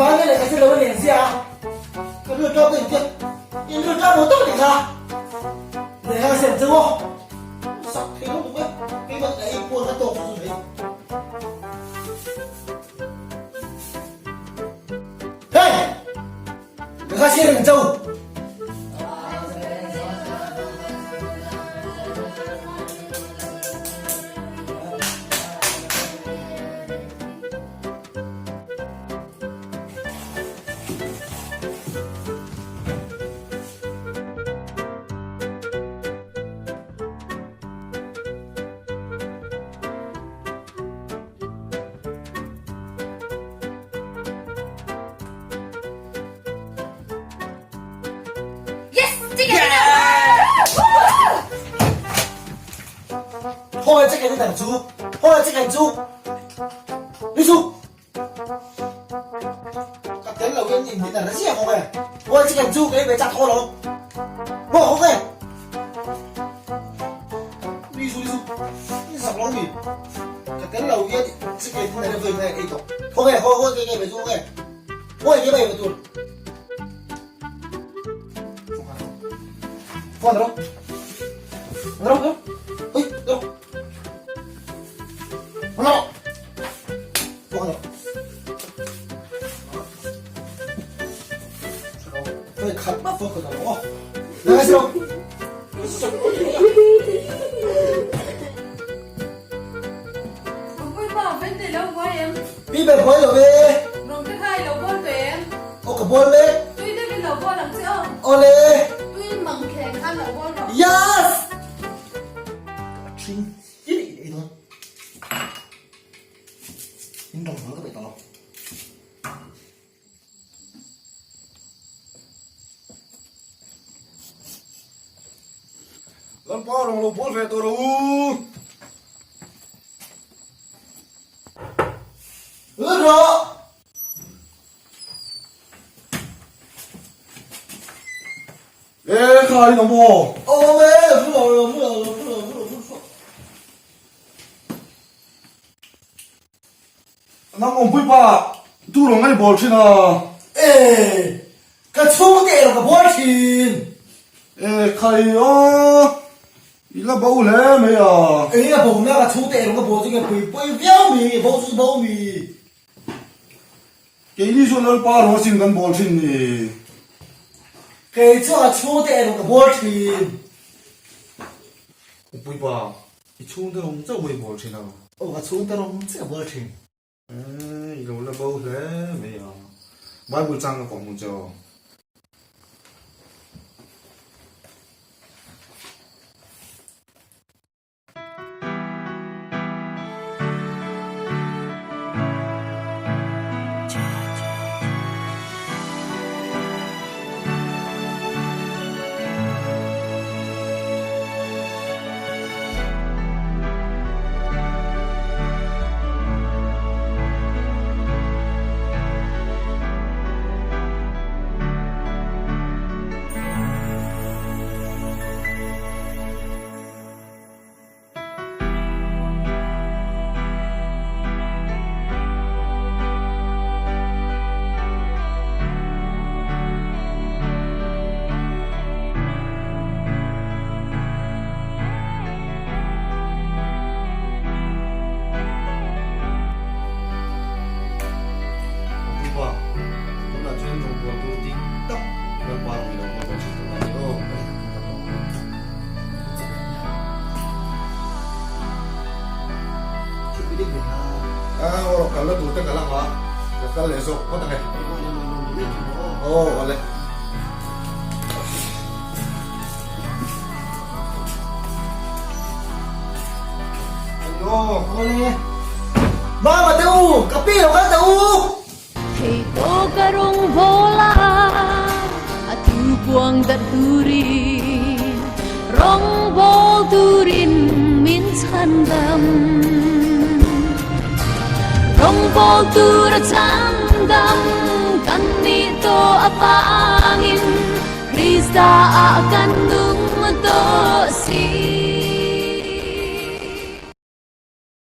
Engvang nge lehkha zir lo a nen zia a? Ka rilru ṭap daih tia, in rilru ṭap lo tak a nih kha. Lehkha ka sem cheu aw. Sak thei lo tuk e, keimah ka ei puan ka tawk chu chu mai. Hey! Lehkha zir reng cheu. Khawngaih che kan dang chu, khawngaih che kan chu. Ni su. Ka tel lo in in dinner na chiah kawng e. Khawngaih che kan chu kei ve chak thaw lo. Maw kawng e. Ni su ni su. Ni sak lo mi. Ka tel lo hian chicken dinner na voi ngai ei tawh. Kawng e, khawngaih kei ve chu kawng e. Khawngaih kei ve tur. Phone ro. Ro ro. Ui, ro. Ro. Phone ro. Tôi khát mắt phone của nó. Này sao? Pi be boi lo ve. Rong te khai lo bol ve em. Aw ka bawl mek. Tui deuhin lo bawl ang che aw. Awle. Tui mang thleng khan lo bawl rawh. Yes! Ka ṭhing hi ni ei dawn. In rong bawl ka peih tawh lo. Lalpa rong lo bawl ve tawh rawh u. Lut rawh! E kha in awm aw. Awm e, lo thu lo, lo thu lo, lo thu lo, lo thu lo. Nang awmpui pa tu rawng a i bawl thin a. E, ka chhungte erawh ka bawl thin. E khai aw. I la bo hle mai a. Eng a bo na ka chhungte erawh ka bawl chu nge pui pui viau mi, bo chu bo mi. Keini chuan Lalpa rawng asin kan bawl thin ni. Kei chu ka chhungte erawh ka bawl thin. Pui pa, i chhungte rawng chauh i bawl thin a. Aw ka chhungte rawng chiah ka bawl thin. I lo la bo hle mai a. Bible chang ka kawh hmu che aw. Pupa, tunah chuan rawngbâwl tur dik tak Lalpa rui lo pawh kan hre tawh a ni aw. Aw, kal la tur te ka la ngah, ka kal leh zawk phawt ang e. Aw, awle. Mama te u, ka pi lo kal te u. Thei tawk a rawng bawl a, a thu puang darh turin, rawng bawl turin min chhan dam. Rawng bawl tur a chhan dam, kan nih tawh avangin, Krista ah kan nung tawh si.